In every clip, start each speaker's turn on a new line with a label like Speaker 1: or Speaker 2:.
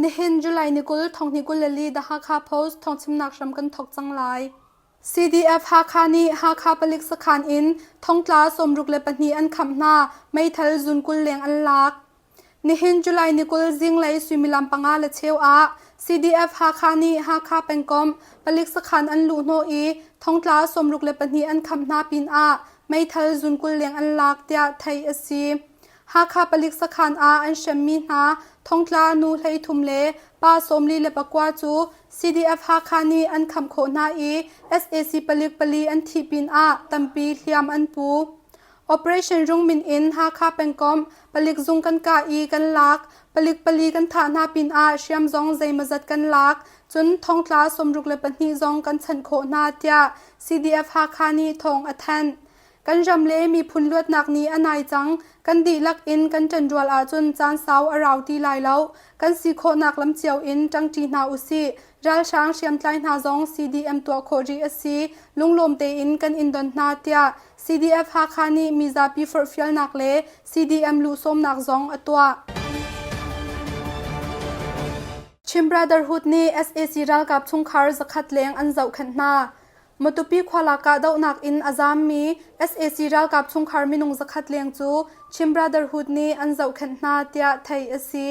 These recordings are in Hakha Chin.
Speaker 1: Nihin July ni 20 thonghnih 24 The Hakha Post thawngchimnak hram kan thawk cang lai. CDF Hakha nih Hakha palik sakhan in thongtla 62 an khamh hna, meithal zun 20 leng an lak. Nihin July ni 20 zinglei suimilam panga le cheu ah CDF Hakha nih Hakha pengkomh palik sakhan an luhhnawh i thongtla 62 an khamh hna pinah meithal zun 20 leng an lak tiah theih a si. Hakha palik sakhan ah an hremmi hna thongtla nu 33 le pa 44 cu CDF Hakha nih an khamh khawh hna i sac palik pali an thih pinah tampi hliam an pu. Operation Rungmin in Hakha pengkomh palik zung kan kah i kan lak. Palik pali kan thah hna pinah hriam zong zeimawzat kan lak. Cun thongtla 62 zong kan chanh khawh hna tiah CDF Hakha nih thawng a thanh. Kan ram le miphun luatnak ni a nai cang. Kan dihlak in kan ṭanrual ahcun caan sau a rau ti lai lo. Kan si khawhnak lam cio in ṭangṭi hna usih. Ralhrang hriamtlai hna zong CDM tuah khawh rih a si. Lunglawm tein kan in don hna tiah CDF Hakha nih mizapi forhfialnak le CDM luhsawmnak zong a tuah. Chin Brotherhood nih sac ralkap chungkhar zakhat leng an zohkhenh hna. Matupi khualak kahdohnak in a zaammi sac ralkap chungkhar minung zakhat leng cu Chin Brotherhood nih an zohkhenh hna tiah theih a si.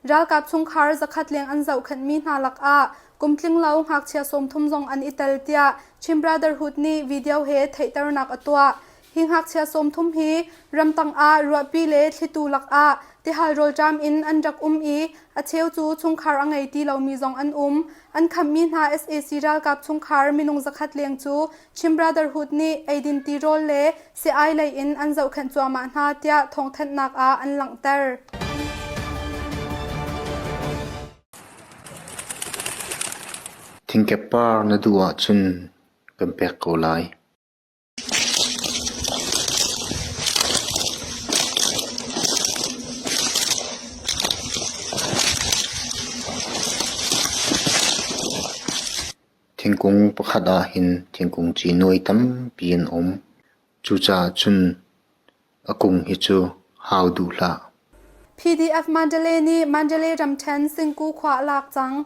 Speaker 1: Ralkap chungkhar zakhat leng an zohkhenhmi hna lakah kumtlinglo ngakchia 30 zong an i tel tiah Chin Brotherhood nih video he theihternak a tuah. Hi ngakchia 30 hi ramtang ah ruahpi le thlitu lakah tihal rawlṭam in an rak um i a cheu cu chungkhar a ngei ti lomi zong an um. An khammi hna sac ralkap chungkhar minung zakhat leng cu Chin Brotherhood nih eidin tirawl le si-ai lei in an zohkhenh cuahmah hna tiah thawngthanhnak ah an langhter.
Speaker 2: Thingkep par na duh ahcun kan pek ko lai. Thingkung pakhat ah hin thingkung ci nuai tampi an um. Cucaah cun a kung hi cu hau duh hlah.
Speaker 1: PDF Mandalay nih Mandalay ramṭhen Singku khua a lak cang.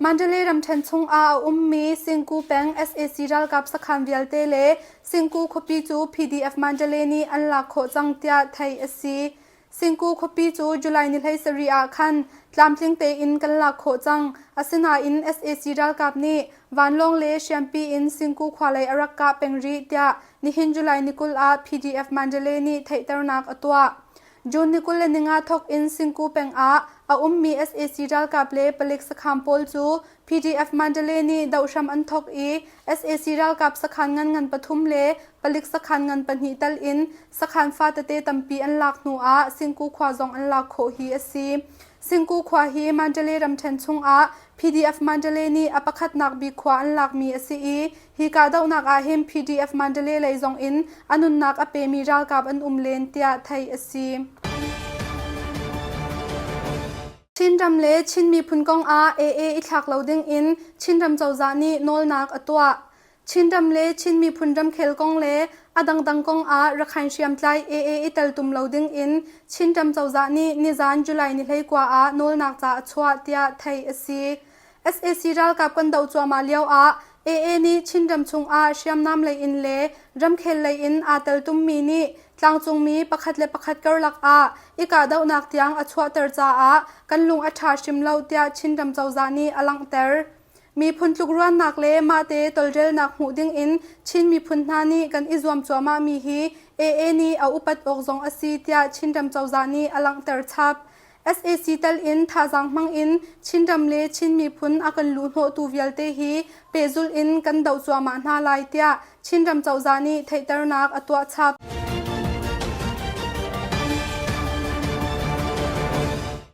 Speaker 1: Mandalay ramṭhen chungah a ummi Singku peng sac ralkap sakhan vialte le Singku khuapi cu PDF Mandalay nih an lak khawh cang tiah theih a si. Singku khuapi cu July ni 17 ah khan tlamtling tein kan lak khawh cang. Asinain sac ralkap nih vanlawng le hriampi in Singku khua lei a rak kah peng rih tiah nihin July ni 20 ah PDF Mandalay nih theihternak a tuah. June ni 25 thawk in Singku peng ah a ummi sac ralkap le palik sakhan pawl cu PDF Mandalay nih dohhram an thawk i sac ralkap sakhan ngan ngan pathum le palik sakhan ngan pahnih tal in sakhan fatete tampi an lak hnu ah Singku khua zong an lak khawh hi a si. Singku khua hi Mandalay ramṭhen chungah PDF Mandalay nih a pakhatnak bik khua an lakmi a si i Hi kahdohnak ah hin PDF Mandalay lei zong in a nunnak a pemi ralkap an um len tiah theih a si. Chinram le Chin miphun kong ah AA i thlak lo ding in Chinram cozah nih nawlnak a tuah. Chinram le Chin miphun ramkhel kong le a dangdang kong ah Rakhine hriamtlai AA i teltum lo ding in Chinram cozah nih nizan July ni 19 ah nawlnak ca a chuah tiah theih a si. Sac ralkap kan doh cuahmah lio ah AA nih Chinram chungah hriamnam lei in le ramkhel lei in aa teltummi nih tlangcungmi pakhat le pakhat karlak ah i kahdohnak tiang a chuahter caah kan lung a ṭha hrim lo tiah Chinram cozah nih a langhter. Miphun tlukruannak le mahte tawlrelnak hmuh ding in Chin miphun hna nih kan i zuam cuahmahmi hi AA nih a upat awk zong a si tiah Chinram cozah nih a langhter chap. Sac tal in thazaang hmang in Chinram le Chin miphun a kan luhhnawhtu vialte hi pehzulh in kan doh cuahmah hna lai tiah Chinram cozah nih theihternak a tuah chap.